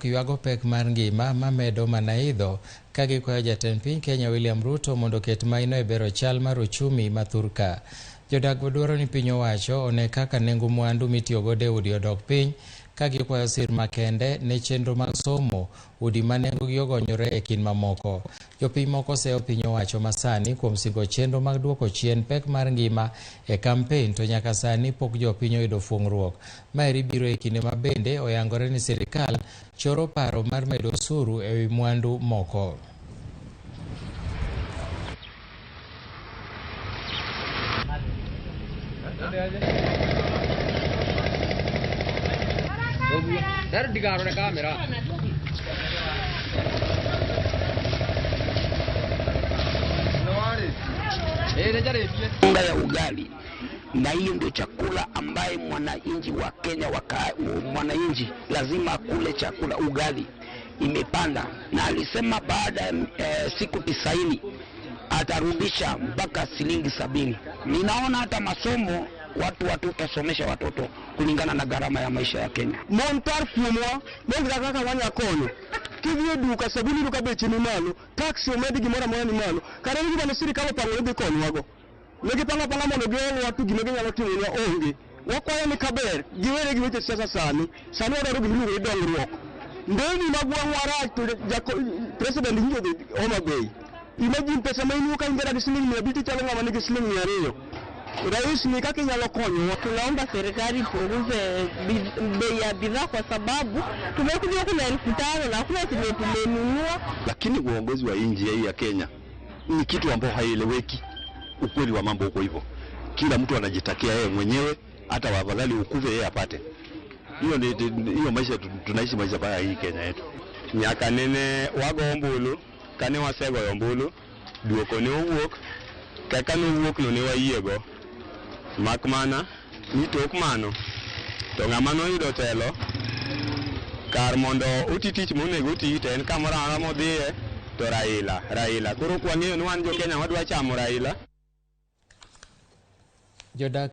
Narok ywago pek mar ngima mamedo mana idho ka gikwayo jatend piny Kenya William Ruto mondo oket maino e bero chal mar uchumi ma thurka. Jodak dwaro ni piny owacho one kaka nengo mwandu mitiyogodo e udi odok piny ka gikwayo sir makende ne chenro mag somo udi ma nengogi ogonyore e kind mamoko. Jopiny moko seyo piny owacho masani kuom singo chenro mag duoko chien pek mar ngima e kampen to nyaka sani pok jopiny oyudo fuong'ruok. Maeri biro e kinde ma bende oyangore ni sirikal choro paro mar medo osuru ewi mwandu moko. Unga ya ugali na hiyo ndio chakula ambaye mwananchi wa Kenya mwananchi lazima akule chakula ugali imepanda, na alisema baada ya siku 90 atarudisha mpaka shilingi 70. Ninaona hata masomo watu watutasomesha watoto kulingana na gharama ya maisha ya Kenya. Montar kuomwa mongi kaka wanya konyo kidhi e duka sabuni duka beche ni malo, taxi omedi gimoro amora ni malo, kare en gima ne sirikal opango ni dhi konywago. Ne gipango apanga mondo giolwa to gima ginyalo timonwa onge. Wakwayo ni kaber giwere gi weche siasa sani, sani wadwaro gima iluongo ni dongruok. Ndeni mag gweng'wa rach to president nyiso dhi Homa Bay. Imagine pesa ma in ka in gi siling 500 tichalo ng'ama nigi siling 200. Rais ni kaka inyalo konyowa. Tunaomba serikali ipunguze bei ya bidhaa kwa sababu tumekuja huku na 5000 na hakuna chenye tumenunua. Lakini uongozi wa nchi hii ya Kenya ni kitu ambao haieleweki. Ukweli wa mambo uko hivyo, kila mtu anajitakia yeye mwenyewe, hata wafadhali ukuve yeye apate. Hiyo hiyo maisha tunaishi maisha baya hii Kenya yetu. Nyaka nene wago ombulu, kane wasegoyo ombulu, duoko ne owuok, kaka nowuok no ne wayiego. Mak mana ni tok mano to ng'ama noyudo telo kar mondo oti tich monego oti to en kamoro amora modhiye to Raila, Raila. Koro ok wang'eyo ni wan jo Kenya wadwa chamo Raila. Jodak